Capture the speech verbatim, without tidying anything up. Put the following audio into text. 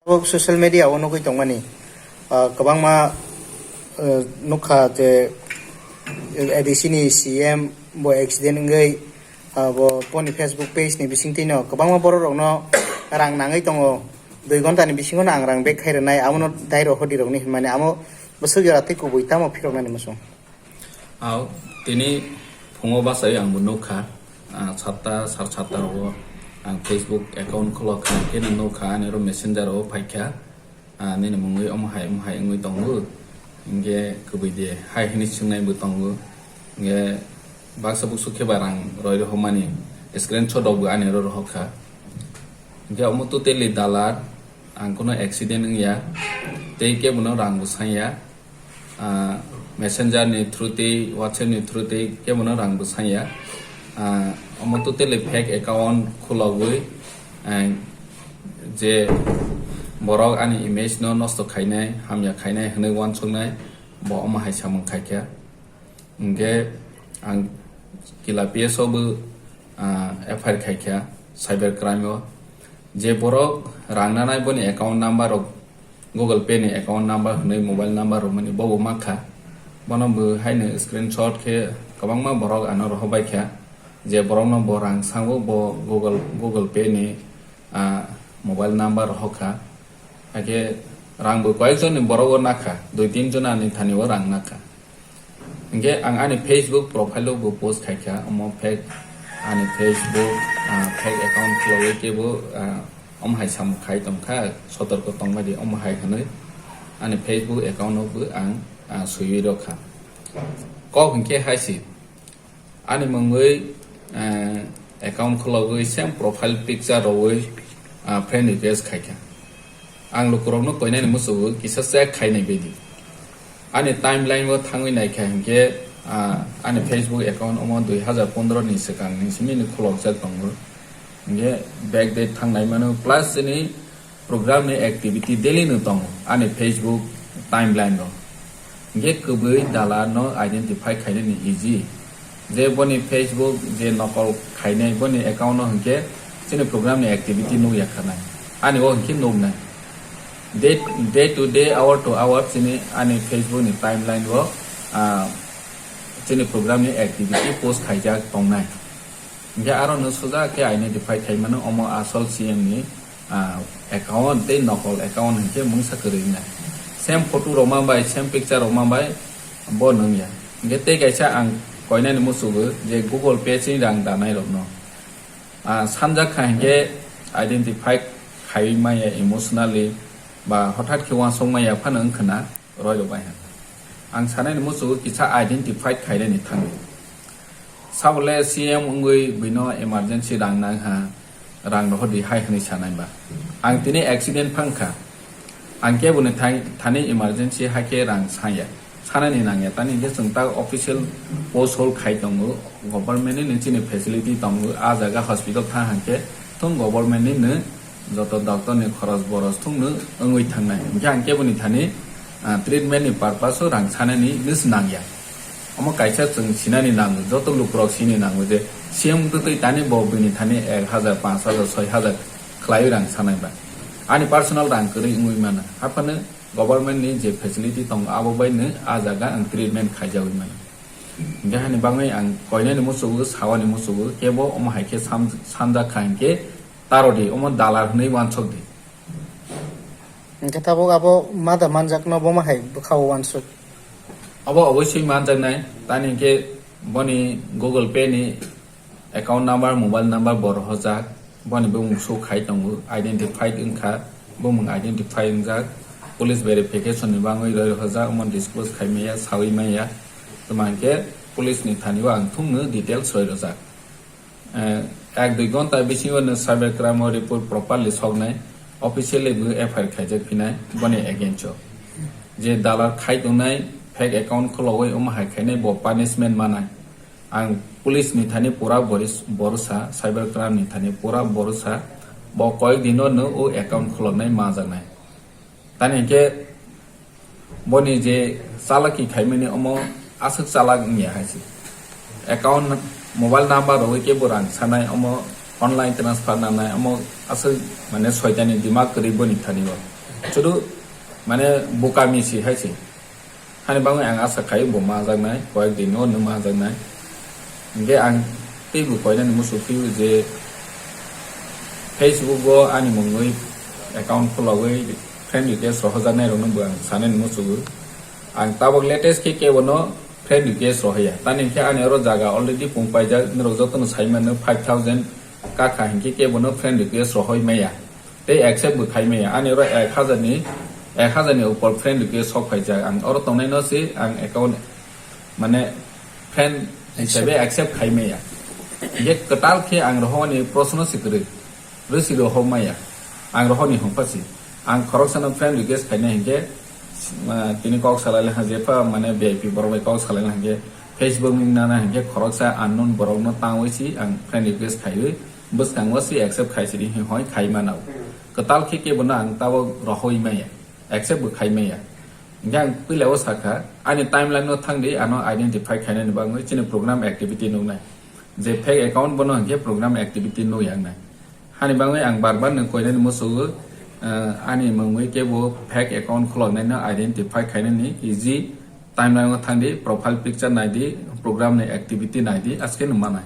Tabuk social media o nugwi tongmani, ah, kwbangma, eh, nukha je A D C ni C M bo accident wngwi, ah, bo boni Facebook page ni bisingtwi no kwbangma borok rokno rang nangwi tongo. Dui ghonta ni bisingo no ang rang back khai rwnai, amo no dai rok hodi rokni hinmani, amo bwswk jora tei kubui tamo phiroknani muchung. Aw, tini phungo bachai ang bo nukha, ah, satta, sar satta rogo ang Facebook account khulok kha, khe no nukha ani oro Messenger o phaikha, ah, nini mungwi omo hai, omo hai wngwi tongo, hinkhe kubui de hai hwnwi swngnai bo tongo, hinkhe baksa buksu khe ba rang roi rohormani screenshot rok bo ani oro rohorkha, hinkhe omo totally dalar, ang kono accident wngya, tei kebono rang bo sanya. Ah, Messenger ni through tei, WhatsApp ni through tei kebono rang bwsanya. Ah, omo totally fake account khulogwi, ah, je borok ani image no nosto khainai, hamya khainai hwnwi uansuknai, bo omo hai samung khaikha. Hinkhe ang kila P S o bo, ah, F I R khaikha cyber crime o. Je borok rang nanai boni account number rok Google Pay ni account number hwnwi mobile number rwmani bobo mankha. Bono bo haino screenshot khe kwbangma borok ano rohorbaikha. Je borokno bo rang sango bo Google, Google Pay ni, ah, mobile number rohorkha. Hakhe rang bo koyekjonni borogo nakha, dui tin jona ni thani o rang nakha. Hinkhe ang ani Facebook profile o bo post khaikha, omo fake ani Facebook, ah, fake account khulogwi kebo, ah, omo hai samung khai tongkha, sotorko tongmadi omo hai hwnwi ani Facebook account o bo ang, ah, swiwi rokha. Kok hinkhe hai si, ani mungwi, ah, account khulogwi same profile picture rwwi, ah, friend request khaikha. Ang lukurokno koinani muchungo kisa check khainai baidi. Ani timeline o thangwi naikha hinkhe, ah, ani Facebook account omo dui hazar pondro ni swkang ni simi ni khulokjak tongo. Hinkhe back date thangnai mano plus chini program ni activity daily no tongo ani Facebook timeline o. Hinkhe kwbwi dalar no identify khainani easy. Je boni Facebook je nokol khainai boni account no hinkhe chini program ni activity nukya khanai. Ani o hinkhe nuknai. Day, day to day, hour to hour chini ani Facebook ni timeline o, ah, chini program ni activity post khaijak tongnai. Hinkhe aro no suja khe identify khai mano omo asol C M ni, ah, account tei nokol account hinkhe mungsa kwrwi wngnai. Same photo rok ma bai, same picture rok ma bai bo nungya. Hinkhe tei kaisa ang koinani muchungo je Google Pay chini rang danai rokno, ah, sanjak kha hinkhe identify khaiwi maya emotionally ba hothat khe uansuk maya phano wngkhwna. Roi rok bai ha. Ang sanani muchungo kisa identified khainani thangwi. Sabole C M wngwi buino emergency rang nang ha, rang rohordi hai hwnwi sanai ba. Ang tini accident phang kha. Ang keboni thai-, thani emergency hai khe rang saya. Sanani nangya tani hinkhe chwng ta official post hold khai tongo, government ni chini facility tongo, a jaga hospital thang hang khe thung government ni no joto doctor ni khoros boros thung no wngwi thangnai. Hinkhe ang keboni thani, ah, treatment ni purpose o rang sanani no se nangya. Omo kaisa chwng sinani nango, joto lukurok sini nango je C M twtwi tani bo bini thani ek hazar, panch hazar, soi hazar khlaiwi rang sanai ba. Ani personal rang kwrwi wngwi mano. Haphano government ni je facility tongo abo bai no a jaga ang treatment khaijagwi mano. Hinkhe hani bagwi ang koinani muchungo, sawani muchungo, kebo omo hai khe sam-, sanjak kha hinkhe tarodi omo dalar hwnwi uansuk di. Hinkhe tabuk abo mada manjakno bomo hai bwkhao uansuk. Abo obosoi manjaknai, tani hinkhe boni Google Pay ni account number, mobile number bo rohorjak, boni bumung show khai tongo, identified wngkha, bumung identify wngjak, police verification ni bagwi roi rohorjak, omo disclose khai maya, sawi maya, tamo hinkhe police ni thani o ang thung no details roi rojak. Eh, ek dui ghonta bisingo no cyber crime o report properly soknai, officially bo F I R khaijak phinai boni against o. Je dalar khai tongnai, fake account khulogwi omo hai khainai bo punishment manai. Ang police ni thani pura boris-, borosa, cyber crime ni thani pura borosa, bo koyek dino no o account khuloknai majaknai. Tani hinkhe boni je chalaki khaimani omo aswk chalak wngya hai se. Account, mobile number rogwi kebo rang sanai, omo online transfer nanai, omo aswk mane soitani dimak kwrwi boni thani o. Sudu mane bukami si hai se. Hani bangwi ang asa khai bo majaknai, koyek din no nung majaknai. Hingke ang teibo koinani muchuk phio je Facebook o ani mungwi account khulogwi friend request rohojaknai rokno bo ang sanani muchugo. Ang tabok latest khe kebo no friend request rohoya. Tani khe ani oro jaga already pung paijak, norok jotono sai mano five thousand kakha hingke kebo no friend request rohoi maya. Tei accept bo khai maya. Ani oro ek hajar ni, ek hajar ni upor friend request sok phaijak. Ang oro tongnai no se ang account mane friend hisabe accept khai maya. Hingke kwtal khe ang rohoni proshno se kwrwi. Rwsi rohok maya. Ang rohoni hongpha si. Ang khoroksano friend request khaina hingke, ah, tini kok salai le hang jepha mane V I P borok bai kok salai le hingke Facebook ni nana hingke khoroksa unknown borok no tangwi si ang friend request khaiwi bwskango si accept khai sidi hoi khai mano. Kwtal khe kebo no ang tabok rohoi maya. Accept bo khai maya. Hingke ang puila o sakha ani timeline no thangdi ano identify khainani bagwi chini program activity nuknai. Je fake account bono hingke program activity nukya wngnai. Hani bagwi ang bar bar nwng koinani musugo, eh, ani mungwi kebo fake account khuloknaino identify khainani easy timeline o thangdi, profile picture naidi, program ni activity naidi, aske nwng manai.